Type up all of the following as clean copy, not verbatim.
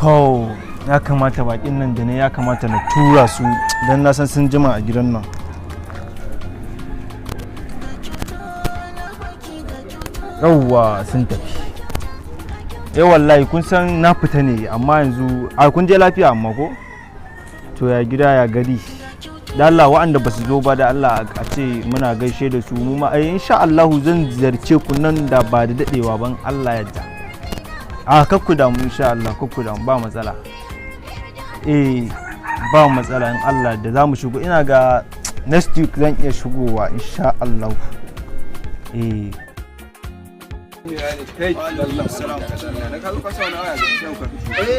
To, ya kamata bakin nan da ne, ya kamata na tura su don na san sun jima a gidan nan. Yawwa, sun tafi. Eh, wallahi kun san na fita ne, amma yanzu a kun je lafiya, amma ko to ya gida, ya gari? Da Allah waɗanda ba su zo ba, da Allah a ce muna gaishe da su. Mu ma ai insha Allah zan ziyarce ku nan da ba da dadewa ban Allah yadda. A kakku damu, insha Allah kakku damu, ba matsala. Eh, ba matsala, in Allah da za mu shigo. Ina ga next week zan iya shigowa insha Allah. Eh. Eh,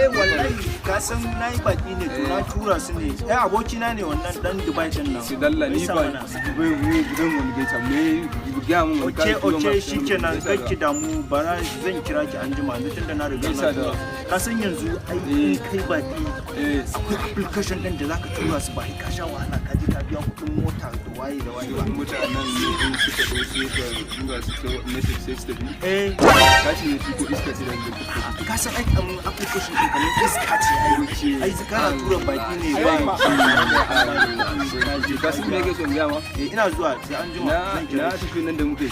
wallahi ka san na yi baki ne, to na tura su ne. Eh, abokina ne wannan dan Dubai din nan. Si dalla ni ba Dubai ne gidan wani gaita me ga mun. Okay, shikenan, ki damu, bara zan kira ki anjima yanzu tunda na riga na tura. Ka san yanzu ai in kai baki akwai application din da zaka tura su, ba sai ka sha wahala ka je ka biya kuɗin mota da waye da waye ba. Mutanen ne in suka zo sai ka tura su ta message sai su tafi. Eh. Kashi ne ko iska ce da Ka san ai application din kamar iska ce ai. Ai kana tura baki ne ba. Ka san me yake son gaya ma? Eh, ina zuwa, sai an jima zan kira. Na tafi nan da muke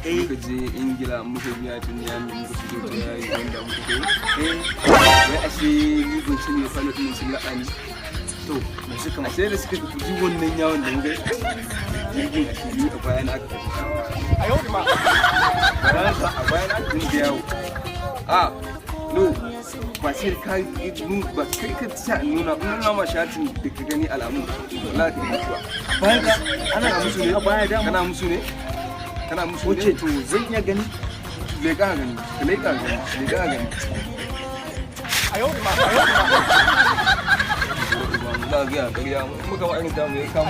Eh. Muka je Ingila, muka biya tun ya muka fito ta Uganda muka kai. Eh. Wai ashe ni ban sani ba, pilot din sun laɓa ni. To, me suka ma? Ashe da suka tafi duk wannan yawon da muka yi jirgin, ashe ni a bayan aka tafi, a bayan aka dinga yawo. A no, ba sai ka ba kai ka sa nuna nuna ma shatin da ka gani alamu, wallahi ka mutuwa. Bayan ka ana Kana musu ne? A baya dama. Kana musu ne, kana musu Oke, ne. to zan iya gani? Leƙa gani, ka leƙa gani, leƙa gani. Za a gaya ƙarya muka ma irin tamu ya kamo.